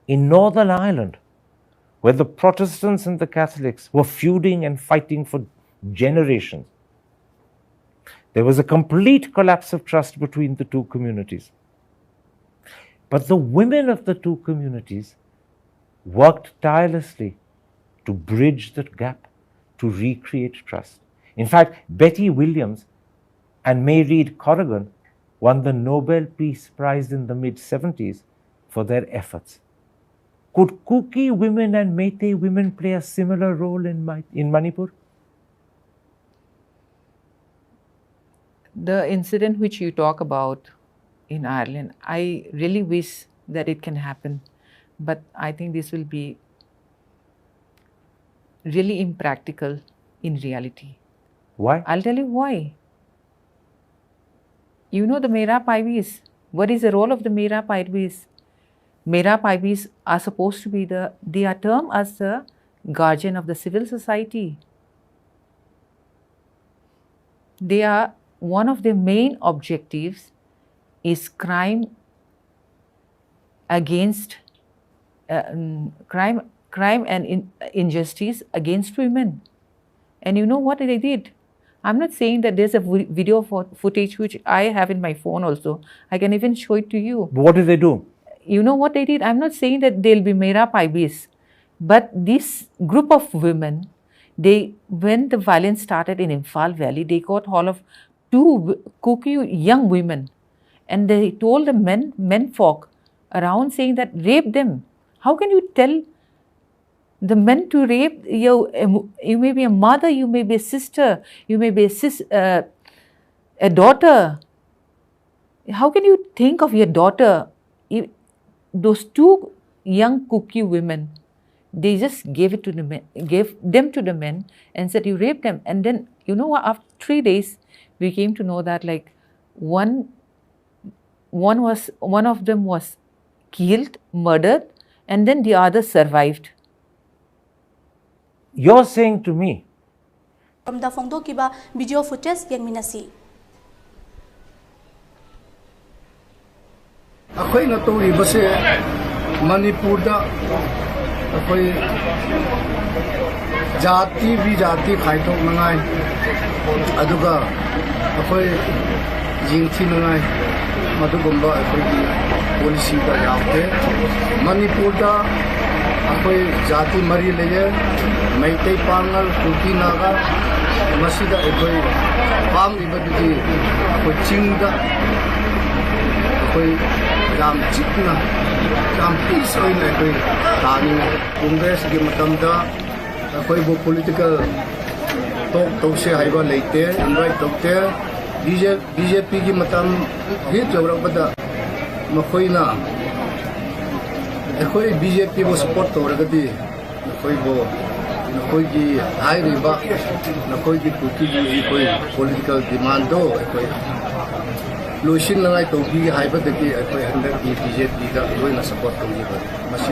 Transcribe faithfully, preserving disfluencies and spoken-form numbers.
In Northern Ireland, where the Protestants and the Catholics were feuding and fighting for generations, there was a complete collapse of trust between the two communities. But the women of the two communities worked tirelessly to bridge that gap, to recreate trust. In fact, Betty Williams and Mairead Corrigan won the Nobel Peace Prize in the mid seventies for their efforts. Could Kuki women and Meitei women play a similar role in, my, in Manipur? The incident which you talk about in Ireland, I really wish that it can happen, but I think this will be really impractical in reality. Why? I'll tell you why. You know the Mera Paibis. What is the role of the Mera Paibis? Mera Paibis are supposed to be the, they are termed as the guardian of the civil society. They are, one of their main objectives is crime against, uh, um, crime, crime and in, injustice against women. And you know what they did? I'm not saying that there's a vi- video fo- footage which I have in my phone also. I can even show it to you. What do they do? You know what they did? I'm not saying that they'll be Mera Paibis, but this group of women, they, when the violence started in Imphal Valley, they got hold of two w- Kuki young women, and they told the men, men folk around, saying that rape them. How can you tell the men to rape you? You may be a mother, you may be a sister, you may be a sis, uh, a daughter. How can you think of your daughter? You, those two young Kuki women, they just gave it to the men, gave them to the men, and said, "You raped them." And then, you know what? After three days, we came to know that, like, one, one was, one of them was killed, murdered, and then the other survived. You're saying to me, ꯃꯐꯝꯗ ꯐꯣꯡꯗꯣꯛꯈꯤꯕ video footage ꯌꯦꯡꯃꯤꯟꯅꯁꯤ꯫ ꯑꯩꯈꯣꯏꯅ ꯇꯧꯔꯤꯕꯁꯦ ꯃꯅꯤꯄꯨꯔꯗ ꯑꯩꯈꯣꯏ ꯖꯥꯇꯤ ꯕꯤꯖꯥꯇꯤ ꯈꯥꯏꯗꯣꯛꯅꯉꯥꯏ, ꯑꯗꯨꯒ ꯑꯩꯈꯣꯏ ꯌꯦꯡꯊꯤꯅꯉꯥꯏ, ꯃꯗꯨꯒꯨꯝꯕ ꯑꯩꯈꯣꯏꯒꯤ ꯄꯣꯂꯤꯁꯤꯗ ꯌꯥꯎꯗꯦ꯫ ꯃꯅꯤꯄꯨꯔꯗ ꯑꯩꯈꯣꯏ ꯖꯥꯇꯤ ꯃꯔꯤ ꯂꯩꯌꯦ: ꯃꯩꯇꯩ, ꯄꯥꯉꯜ, ꯀꯨꯀꯤ, ꯅꯥꯒꯥ꯫ ꯃꯁꯤꯗ ꯑꯩꯈꯣꯏ ꯄꯥꯝꯂꯤꯕꯗꯨꯗꯤ ꯑꯩꯈꯣꯏ ꯆꯤꯡꯗ ꯑꯩꯈꯣꯏ ꯌꯥꯝ ꯆꯤꯛꯅ, ꯌꯥꯝ ꯄꯤꯁ ꯑꯣꯏꯅ ꯑꯩꯈꯣꯏ ꯇꯥꯅꯤꯡꯉꯤ꯫ ꯀꯣꯡꯒ꯭ꯔꯦꯁꯀꯤ ꯃꯇꯝꯗ ꯑꯩꯈꯣꯏꯕꯨ ꯄꯣꯂꯤꯇꯤꯀꯦꯜ ꯇꯣꯛ ꯇꯧꯁꯦ ꯍꯥꯏꯕ ꯂꯩꯇꯦ, ꯏꯟꯚꯥꯏꯠ ꯇꯧꯗꯦ꯫ ꯕꯤ ꯖꯦ, ꯕꯤ ꯖꯦ ꯄꯤꯒꯤ ꯃꯇꯝ ꯍꯦꯛ ꯌꯧꯔꯛꯄꯗ ꯃꯈꯣꯏꯅ ꯑꯩꯈꯣꯏ ꯕꯤ ꯖꯦ ꯄꯤꯕꯨ ꯁꯄꯣꯔꯠ ꯇꯧꯔꯒꯗꯤ ꯅꯈꯣꯏꯕꯨ, ꯅꯈꯣꯏꯒꯤ ꯍꯥꯏꯔꯤꯕ ꯅꯈꯣꯏꯒꯤ ꯀꯨꯀꯤꯒꯤ ꯑꯩꯈꯣꯏ ꯄꯣꯂꯤꯇꯤꯀꯦꯜ ꯗꯤꯃꯥꯟꯗꯣ ꯑꯩꯈꯣꯏ ꯂꯣꯏꯁꯤꯟꯅꯉꯥꯏ ꯇꯧꯕꯤꯒꯦ ꯍꯥꯏꯕꯗꯒꯤ ꯑꯩꯈꯣꯏ ꯍꯟꯗꯛꯀꯤ ꯕꯤ ꯖꯦ ꯄꯤꯗ ꯂꯣꯏꯅ ꯁꯄꯣꯔꯠ ꯇꯧꯖꯕꯅꯤ꯫ ꯃꯁꯤ